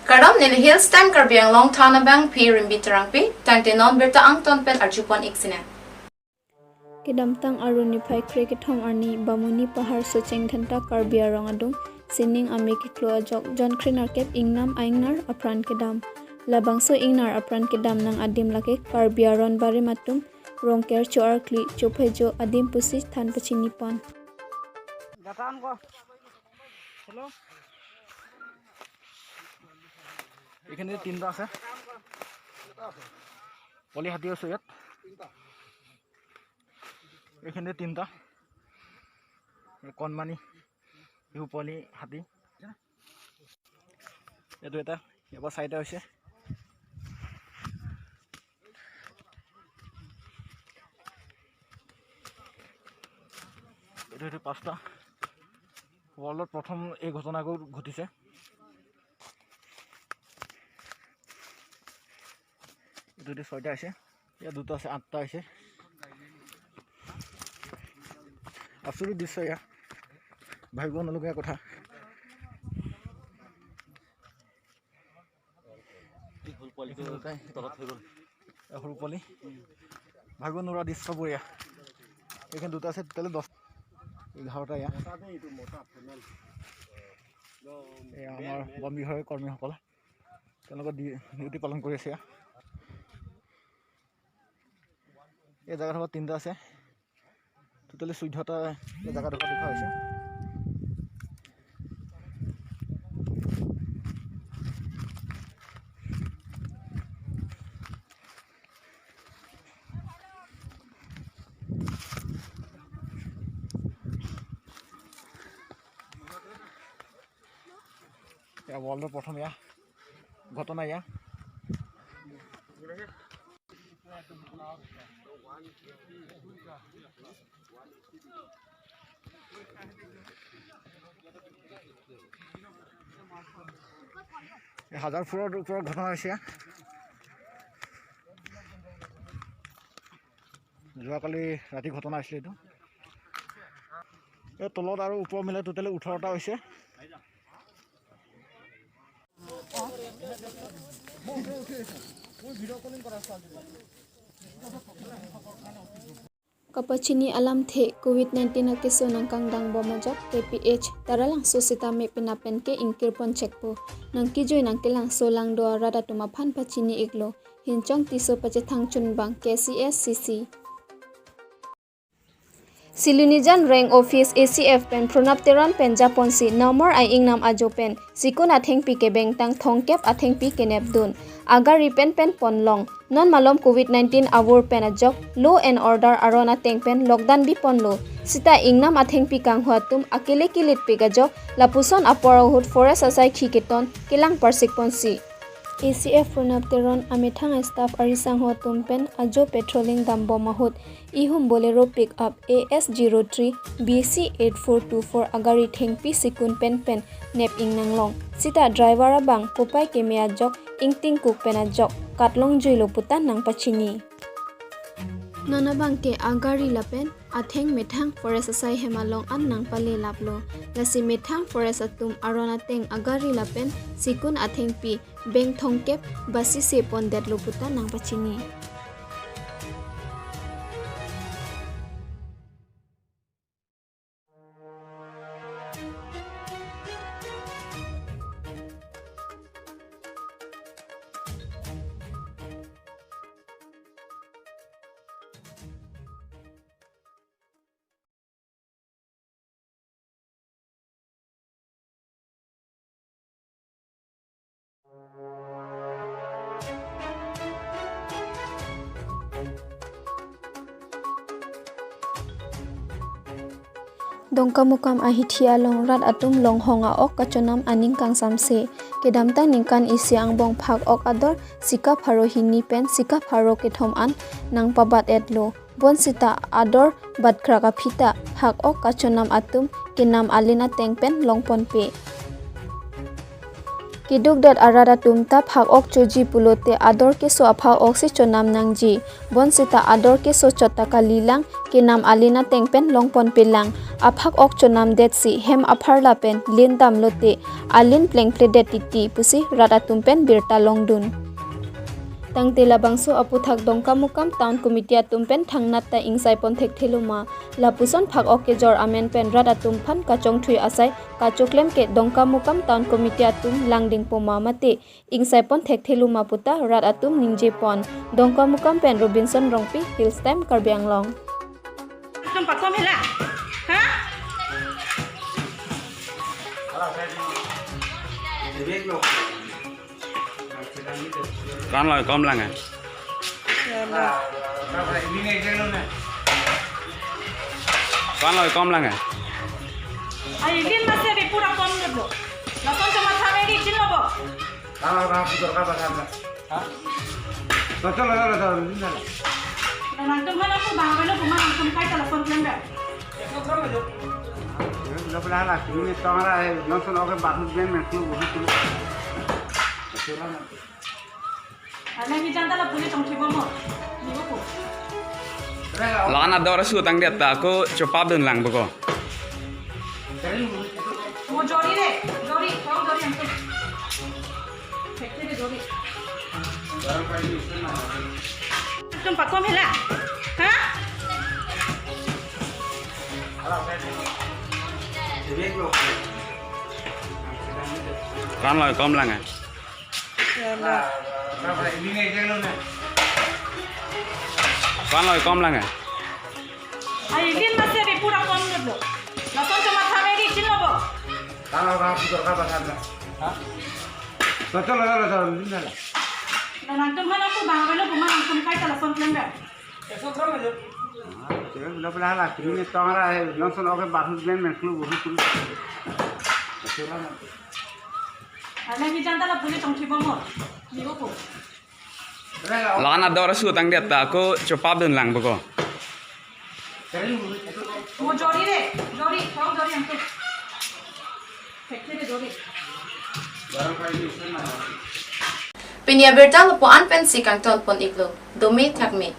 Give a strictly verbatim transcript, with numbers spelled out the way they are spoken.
Kardom, neli Hills Time Karbi Anglong than abangpi Rimbi Terangpi, tangte non birta angton pen arjupon ik sine. Kedamtang Arni niphai krekethom arni Bamuni Pahar Socheng Dhenta Karbi Arong adung sining amei keklo ajok jonkre nerkep ingnam a-ingnar apran kedam. Labangso ingnar apran kedam nang adim lake Karbi aron barim atum Rongker cho-arkli chophejo adim pusi than pachinipon. এখানে তিনটা আছে। পোৱালি হাতী আছে ইয়াত। এখানে তিনটা। কণমানি, বিহু পোৱালি হাতী। এইটো এটা, ইয়াৰ পৰা চাৰিটা হৈছে। এইটো, এইটো পাঁচটা। ৱৰ্ল্ডত প্ৰথম এই ঘটনাটো ঘটিছে। এইটো, এইটো ছয়টা হৈছে। ইয়াত দুটা আছে, আঠটা হৈছে। আচৰিত দৃশ্য এয়া। ভাবিব নলগীয়া কথা। দীঘল পোৱালিটো তলত হৈ গ'ল। এ, সৰু পোৱালি। ভাবিব নোৱাৰা দৃশ্যবোৰ এয়া। এইখন দুটা আছে, টোটেল দহ, এঘাৰটা এয়া। এয়া আমাৰ বন বিভাগৰ কৰ্মীসকল, তেওঁলোকে ডি-, ডিউটি পালন কৰি আছে এয়া। এই জেগাডোখৰত তিনিটা আছে। টোটেলি চৈধ্যটা জেগাডোখৰ দেখা হৈছে। এয়া ৱৰ্ল্ডৰ প্ৰথম এয়া ঘটনা এয়া। এই হাজাৰপুৰৰ ওপৰত ঘটনা হৈছে এয়া। যোৱাকালি ৰাতি ঘটনা আছিলে এইটো। এই তলত আৰু ওপৰ মিলাই টোটেলি ওঠৰটা হৈছে। Kapachini alamthe, covid nineteen akeso nangkangdang bom ajok K P H Taralangso sitame penap pen ke ingkirpon chekpo. Nangkijui nangkelangso langdo arat atum aphan pachini iklo. Hinchong Tisso pachethang chunbang K C S C C. Silonijan Range Office A C F pen Pranab Teron pen japonsi Namor a-ingnam ajo pen sikun athengpi kebengtang thomkep athengpi kenepdun. Agari pen pen ponlong. Non malom covid nineteen avur pen ajok law and order aron ateng pen lockdown biponlo. Sita ingnam athengpi kanghu atum akele kilitpik ajok lapuson apor ahut forest asai khi keton kelang parsikponsi. A C F Pranab Teron amethang a-staff arisangho atum pen ajo patrolling dambom ahut ihum Bolero pickup A S zero three B C eight four two four agari thengpi sikun pen pen nep ingnanglong. Sita driver abang kopai keme ajok ingtingkuk pen ajok katlongjuilo puta nangpachini. Non abang ke agari lapen atheng methang forest asai hem along an nangpalelaplo. Lasi methang forest atum aron ateng agari lapen sikun athengpi beng thomkep basi se pondetlo puta nangpachini. Dongkamukam ahithi along rat atum longhong a-ok kachonam aning kangsamse. Kedamtang ningkan isi angbong phak-ok ador sika pharo hini pen sika pharo kethom an nangpabat-etlo. Bonsita ador batkrak aphi ta phak-ok kachonam atum kenam alin ateng pen longponpe. Keduk det arat atum ta phak-ok choji pulote ador keso aphak-ok si chonam nangji. Bonsita ador keso chot ta kalilang, kenam alin ateng pen longpon pelang. Aphak-ok chonam det si hem apharla pen lin damlote alin plengple det titi pusi rat atum pen birta longdun. Tangte labangso aputhak Dongkamukam Town Committee atum pen thangnat ta ingsaipon thekthelo ma. Lapuson phak-ok kejor amen pen rat atum aphan kachongthui asai kachoklem ke Dongkamukam Town Committee atum langdingpo ma mate ingsaipon thekthelo ma puta rat atum ningjepon. Dongkamukam pen Robinson Rongpi, Hills Time, Karbi Anglong. Atum pakom hela? Ha? Kan loi kom lang eh. Kan loi kom lang eh. Ay, din masih di pura kom dulu. Langsung cuma sampai di sini loh, Bu. Kalau orang putar kata sana. Ha? Betul, betul, betul, betul. Dan antum kan aku bang, kalau cuma langsung kai telepon keluar. Lo pula la, ini tong ra, eh, langsung oke bahu ben men tu, bahu tu. Betul lah. Ana ni janta la police tong chibo mo. Ni ko. Lakan ador su tang dia ta ko chopap dun lang beko. Mo jori re, jori, tong jori antum. Thekthelo jori. Atum pakom hela? Ha? Kan loi kom lang eh. Kan loi kom lang eh. Ay, din masih di pura kom dulu. Langsung cuma sampai di sini loh, Bu. Kalau orang putar kata sana. Ha? Betul, betul, betul, betul. Dan antum kan aku bang, kalau cuma langsung kai telepon keluar. Lo pula la, ini tong ra, eh, langsung oke bahu ben men tu, bahu tu. Betul lah. Ana ni janta la police tong chibo mo. Ni ko. Lakan ador su tang dia ta ko chopap dun lang beko. Mo jori re, jori, tong jori antum. Thekthelo jori. Pini abirta lapu-an pensi kangton pon iklo. Dome thakme.